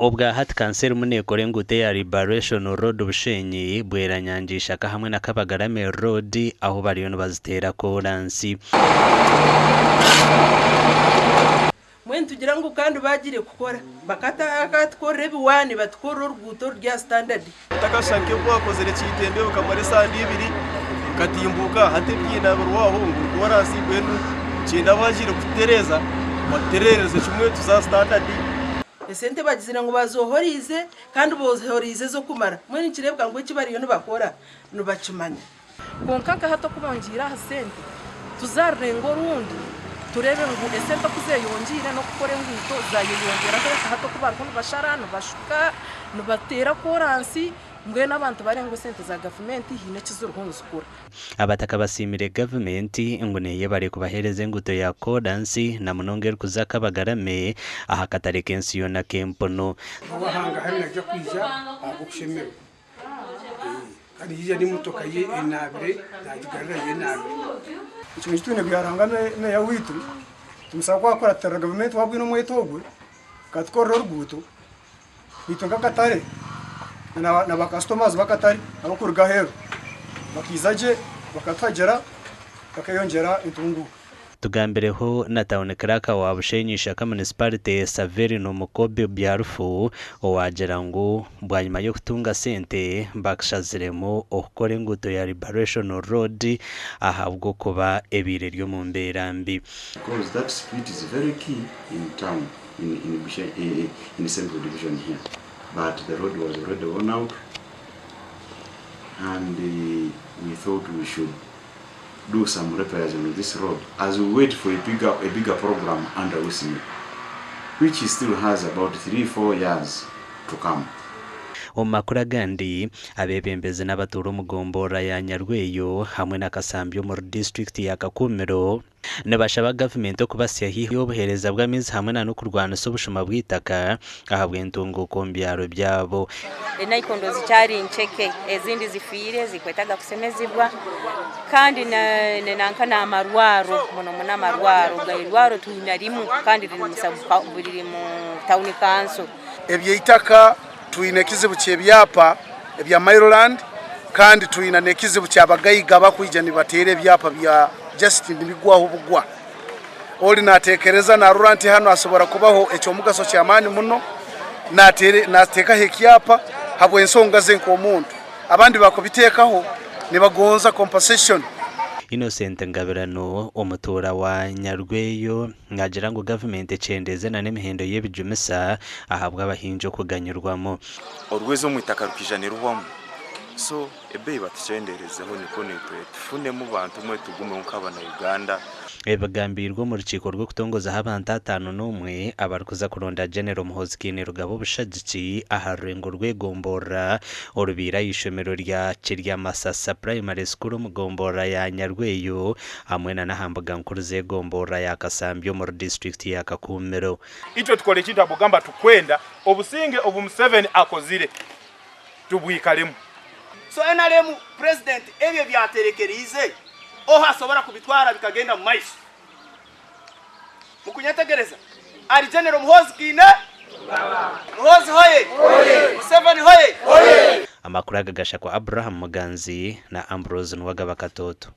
Obwa hati kanso erimu neekora enguuto eya Liberation Road Bushenyi, Bweranyangi Ishaka hamwe na Kabagarame Road ahu bariyo nibaziteera koransi. Mbwenu nitugira ngu kandi baagiire kukora bakatukorera ebiwaani batukorere oruguuto oruri aha sitandadi. Otakashusha nk'ebi wakozire ekitembe bikamara esande ibiri bikatimbuka hati ebiina birwaho ngu koransi mbwenu kyenda bagiire kututereeza batutereereze kimwe tuze aha sitandadi. Esente bagizire ngu bazohoriize kandi bohoriize ez'okumara. Mbwenu nikireebeka ngu eki bariyo nibakora nibakimanya. Kwonka nka hati oku bongyeire aha sente, tuzarurenga orundi tureebe ngu esente oku zeyongyeire n'okukora enguuto zayeyongyeraho nka hati oku bariho nibashara, nibashuka, nibateera koransi mbwenu abantu bareeba ngu esente za gavumenti haine eki ziriho nizikora. Abataka basiimire gavumenti ngu neyebare kubaheereza enguuto ya koransi na munonga erikuza Kabagarame aha katare k'ensi yoona ak'empunu. Owahanga hariyo naija kwija ahabw'okushemererwa. Kandi yaija n'emotoka ye enaabire naagigarurayo enaabire. Ekyo nikyo twine kugira Ruhanga meeya waitu nitumusaba ku akuratirira gavumenti waaba oine omweto ogwe akatukorera oruguuto itwe nk'akatare na ba kasitomazi b'akatare abarikuruga aheeru bakaija gye bakatuhagira bakeyongyera entunguuka. Tugambireho na Town Clerk wa Bushenyi Ishaka Municipality Saverino Mukobi Byarufu owagira ngu bwanyima y'okutunga sente bakshaziremu okukora enguuto ya Liberation Road ahabw'okuba ebaire eri omu mbeera mbi. Because that street is very key in town in in in central division here but the road was already worn out and we thought we should do some repairs on this road as we wait for a bigger, a bigger program under WISMIP, which still has about 3-4 years to come. Omu makuru agandi, abeebembezi n'abatuura omu gomborora ya Nyarweyo hamwe na Kasambya omuri disiturikiti ya Kakumiro nibashaba gavumenti okubatsya haihi obuheereza bw'amaizi hamwe na n'okurwanisa obushuma bw'eitaka ahabw'entunguuka omu byaro byabo. Enaikondo zikyari nceke, ezindi zifiire zikwetaga kusemezibwa kandi nanka n'amarwaro muno muno amarwaro irwaro twina rimu kandi riri mu tawuni kanso. Eby'eitaka twine ekizibu ky'ebyapa ebya Mailo Land kandi twine n'ekizibu ky'abagaiga abakwija nibateera ebyapa bya just nibigwaho bugwa. Ori natekereza narora nti hanu hasobora kubaho eky'omugaso ky'amaani muno, nateekaho ekyapa habw'ensonga ze nk'omuntu. Abandi bakubiteekaho nibagonza compensation. Innocent Ngabirano, omutuura wa Nyarweyo naagira ngu gavumenti ekyendeeze na n'emihendo y'ebijumisa ahabw'abahingi okuganyirwamu. Orwezo omu itaka rukaija niruhwamu so ebeeyi batukyendeerezeho nikwo naitwe tufunemu bantu mwe tugumeho nk'abana Uganda. Ebigambiirwe omu rukiiko rw'okutongozaho abantu 51 abarikuza kuronda General Muhoozi Kainerugaba obushagiki aha rurengo rw'egomborora orubaire aha ishomero rya Kiryamasasa Primary School omu gomborora ya Nyarweyo hamwe na n'aha mbuga nkuru z'egomborora ya Kasambya omuri disiturikiti ya Kakumiro. Itwe tukora ekintu ahabw'okugamba tukwenda obusinge obu Museveni akozire tubwikaremu. So nrm president ebyo ebyaterekereize oha asobora kubitwara bikagenda mumaiso? Mukunyetegereza? Ari General Muhoozi Kaine Muhoozi hoye! Museveni hoye! Amakuru aga gashakwa Abraham Muganzi na Ambrose Nuwagaba Katooto.